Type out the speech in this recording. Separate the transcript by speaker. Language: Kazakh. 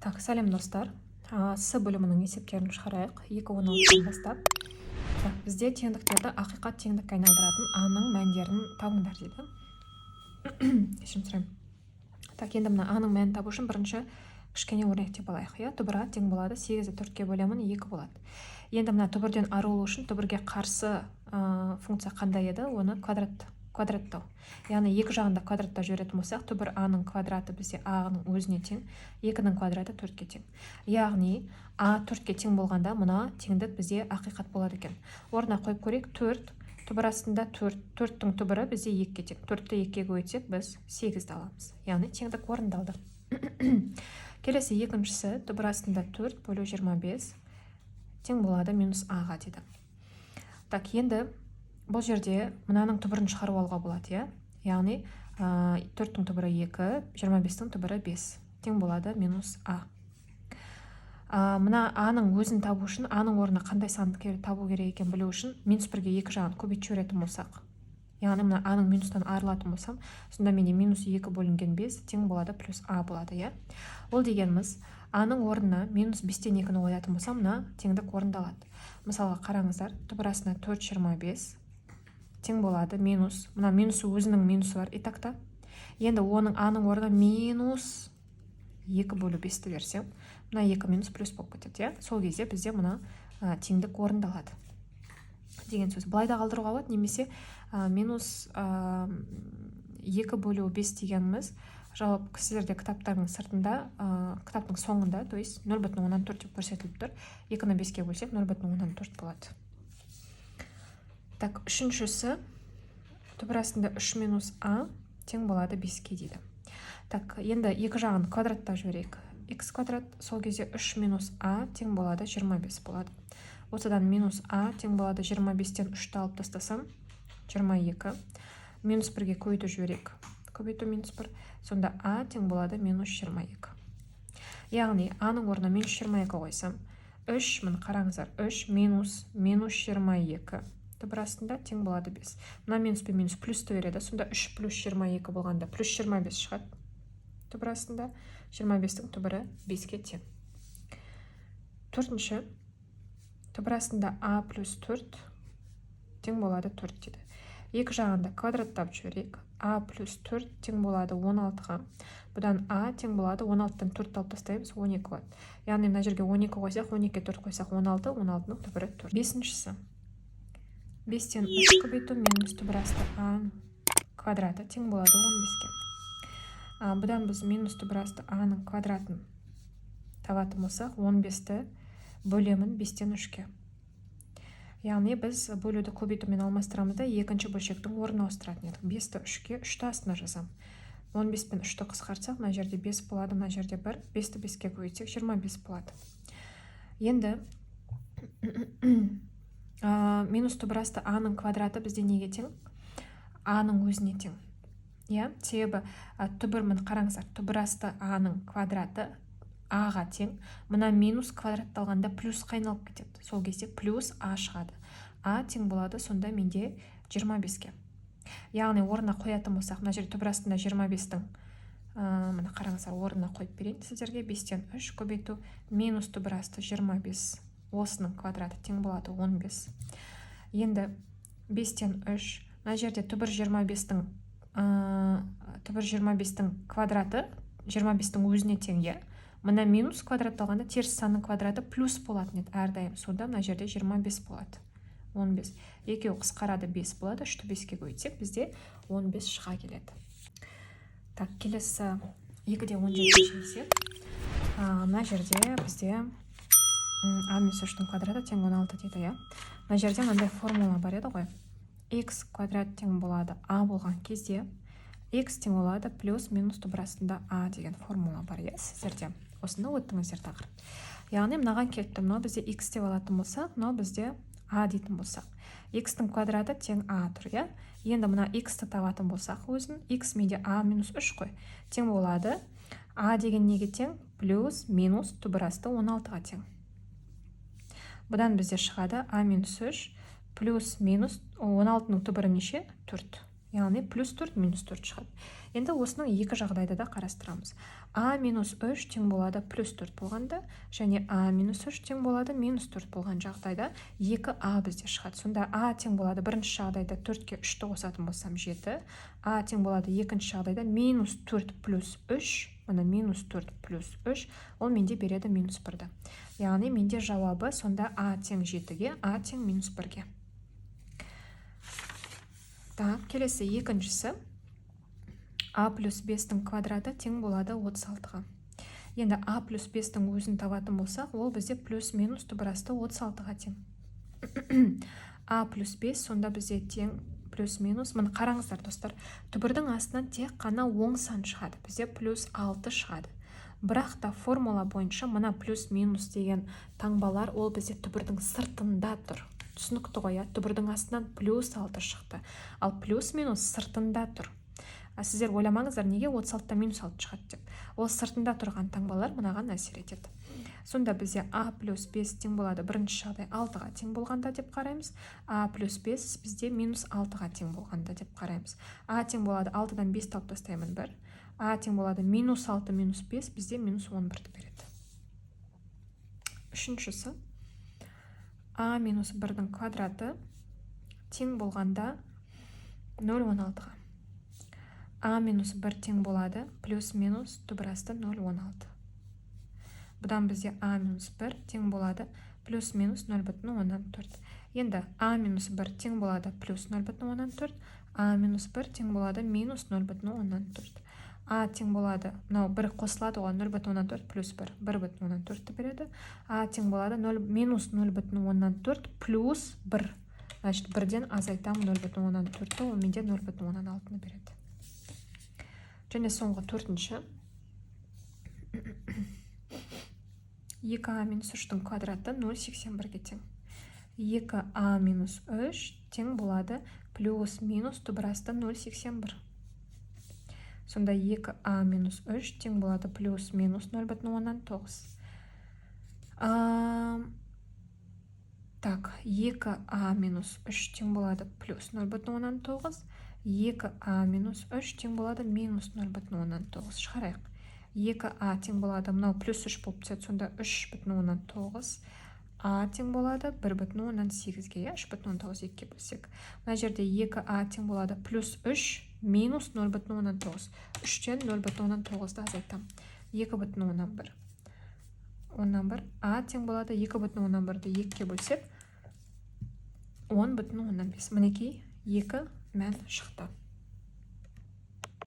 Speaker 1: Так, сәлем, достар! С бөлімінің есептерін шығарайық, 2.16-дан бастап. Так, бізде теңдіктерді ақиқат теңдікке айналдыратын а-ның мәндерін табыңдар дейді. Кешірім сұраймын. Так, енді мына а-ның мәнін табу үшін бірінші кішкене өрнектеп алайық, иә. Түбір а тең болады, сегізді төртке бөлемін, екі болады. Енді мына түбірден арылу үшін түбірге қарсы функция қандай еді? Оны квадраттау, яғни екі жағында квадраттап жіберетін болсақ, түбір а-ның квадраты бізде а-ның өзіне тең, екінің квадраты төртке тең. Яғни а төртке тең болғанда, мына теңдік бізде ақиқат болады екен. Орнына қойып көрейік: төрт түбір астында төрт, төрттің түбірі бізде екіге тең. Төртті екіге көбейтсек, біз сегізді аламыз, яғни теңдік орындалды. Келесі, екіншісі: түбір астында төрт бөлу 25 тең болады минус а-ға дейді. Так, енді бұл жерде мынаның түбірін шығарып алуға болады, иә. Яғни төрттің түбірі екі, 25-тің түбірі бес, тең болады минус а. Мына а-ның өзін табу үшін, а-ның орнына қандай санды табу керек екенін білу үшін, минус бірге екі жағын көбейтіп жіберетін болсақ, яғни мына а-ның минустан арылатын болсам, сонда менде минус екі бөлінген бес тең болады плюс а болады, иә. Ол дегеніміз, а-ның орнына минус бестен екіні қоятын болсам, мына теңдік орындалады. Мысалға, қараңыздар: түбір астына төрт 25 тең болады минус, мына минусы, өзінің минусы бар и так та. Енді оның а-ның орнына минус екі бөлу бесті берсем, мына екі минус плюс болып кетеді, иә. Сол кезде бізде мына теңдік орындалады деген сөз. Былай да қалдыруға болады немесе минус екі бөлу бес дегеніміз, жауап сіздерде кітаптардың сыртында, кітаптың соңында, то есть 0,4 деп көрсетіліп тұр. Екіні беске бөлсек, 0,4 болады. Так, үшіншісі: түбір астында үш минус а тең болады беске дейді. Так, енді екі жағын квадраттап жіберейік: x квадрат. Сол кезде 3 минус а тең болады 25 болады. Осыдан минус а тең болады, 25-тен 3-ті алып тастасам, 22. Минус бірге көбейтіп жіберейік, көбейту минус 1. Сонда а тең болады минус 22. Яғни а-ның орнына минус 22 қойсам, 3, міне, қараңыздар, 3 минус минус 22 түбір астында тең болады 5. Мына минус пен минус плюсті береді. Сонда 3 плюс 22 болғанда, плюс 25 шығады. Түбір астында 25-тің түбірі 5-ке тең. Төртінші: түбір астында а плюс 4 тең болады 4 дейді. Екі жағын да квадраттап жіберейік: а плюс 4 тең болады 16-ға. Бұдан а тең болады, 16-дан 4 алып тастаймыз, 12 болады. Яғни мына жерге 12 қойсақ, 12-ге 4 қойсақ, 16, 16-ның түбірі 4. Бесіншісі: 5-тен 3 көбейту минус түбір асты а квадраты тең болады 15-ке. Бұдан біз минус түбір асты а-ның квадратын табатын болсақ, 15-ті бөлемін 5-тен 3-ке. Яғни біз бөлуді көбейтумен алмастырамыз да, екінші бөлшектің орнын ауыстыратын едік. 5-ті 3-ке, 3-ті астына жазамын. 15 пен 3-ті қысқартсақ, мына жерде 5 болады, мына жерде 1. 5-ті 5-ке көбейтсек, 25 болады. Енді минус түбір асты а-ның квадраты бізде неге тең? А-ның өзіне тең, иә. Себебі түбір, міне, қараңыздар, түбір асты а-ның квадраты а-ға тең. Мына минус квадратталғанда плюсқа айналып кетеді, сол кезде плюс а шығады. А тең болады сонда менде 25-ке. Яғни орнына қоятын болсақ, мына жерде түбір астында 25-тің, міне, қараңыздар, орнына қойып берейін сіздерге: 5-тен 3 көбейту минус түбір асты 25, осының квадраты тең болады 15. Енді 5-тен 3, мына жерде түбір 25-тің, түбір 25-тің квадраты 25-тің өзіне тең, иә. Мына минус квадратталғанда, теріс санның квадраты плюс болатын еді әрдайым. Сонда мына жерде 25 болады. 15, екеуі қысқарады, 5 болады. 3-ті 5-ке көбейтсек, бізде 15 шыға келеді. Так, келесі, 2.17 есеп. Мына жерде бізде а минус үштің квадраты тең 16 дейді, иә. Мына жерде мынандай формула бар еді ғой: x квадрат тең болады а болған кезде, x тең болады плюс минус түбір астында а деген формула бар, иә. Сіздерде осыны өттіңіздер тақырып. Яғни мынаған келіп тұр: мынау бізде x деп алатын болсақ, мынау бізде а дейтін болсақ, x-тің квадраты тең а тұр, иә. Енді мына x-ті табатын болсақ өзін, x менде а минус үш қой, тең болады а деген неге тең? Плюс минус түбір асты 16-ға тең. Бұдан бізде шығады а минус үш плюс минус 16-ның түбірі неше? Төрт. Яғни плюс 4 минус 4 шығады. Енді осының екі жағдайда да қарастырамыз. А минус 3 тең болады плюс 4 болғанда, және а минус 3 тең болады минус 4 болған жағдайда 2а бізде шығады. Сонда а тең болады бірінші жағдайда 4-ке 3-ті қосатын болсам 7, а тең болады екінші жағдайда минус 4 плюс 3, мына минус 4 плюс 3, ол менде береді минус 1-ді. Яғни менде жауабы сонда а тең 7-ге, а тең минус 1-ге. Так, келесі екіншісі. А плюс 5-тің квадраты тең болады 36-ға. Енді а плюс 5-тің өзін табатын болсақ, ол бізде плюс минус түбір асты 36-ға тең. А плюс 5 сонда бізде тең плюс минус. Міне, қараңыздар, достар, түбірдің астынан тек қана оң сан шығады. Бізде плюс 6 шығады. Бірақ та формула бойынша мына плюс минус деген таңбалар ол бізде түбірдің сыртында тұр. Түсінікті ғой, иә? Түбірдің астынан плюс 6 шықты, ал плюс минус сыртында тұр. А сіздер ойламаңыздар, неге 36-та минус 6 шығады деп. Ол сыртында тұрған таңбалар мынаған әсер етеді. Сонда бізде а плюс 5 тең болады бірінші жағдай 6-ға тең болғанда деп қараймыз, а плюс 5 бізде минус 6-ға тең болғанда деп қараймыз. А тең болады 6-дан 5 алып тастаймын, 1. А тең болады минус 6 минус 5 бізде минус 11-ді береді. Үшіншісі, а минус 1-дің квадраты тең болғанда 0,16-ға. А минус 1 тең болады плюс минус түбір асты 0,16. Бұдан бізде а минус 1 тең болады плюс минус 0,4. Енді а минус 1 тең болады плюс 0,4, а минус 1 тең болады минус 0,4. А тең болады, мынау бір қосылады ғой, 0,4 плюс 1, 1,4-ті береді. А тең болады 0, минус 0,4 плюс 1. Значит, бірден азайтамын 0,4-ті, ол менде 0,6-ны береді. Және соңғы төртінші, 2а минус 3-тің квадраты 0,81-ге тең. 2а минус 3 тең болады плюс минус түбір асты 0,81. Сонда 2а минус 3 тең болады плюс минус 0,9. Так, 2а минус 3 тең болады плюс 0,9, 2а минус 3 тең болады минус 0,9. Шығарайық. 2а тең болады, мынау плюс 3 болып түседі, сонда 3,9. А тең болады 1,8-ге, иә, 3,9 екіге бөлсек. Мына жерде 2а тең болады плюс 3 минус 0,9. 3-тен 0,9-ды азайтамын. 2,1. 1,1. А тең болады 2,1-ді 2-ге бөлсек 10,5. Мінекей, екі мән шықты.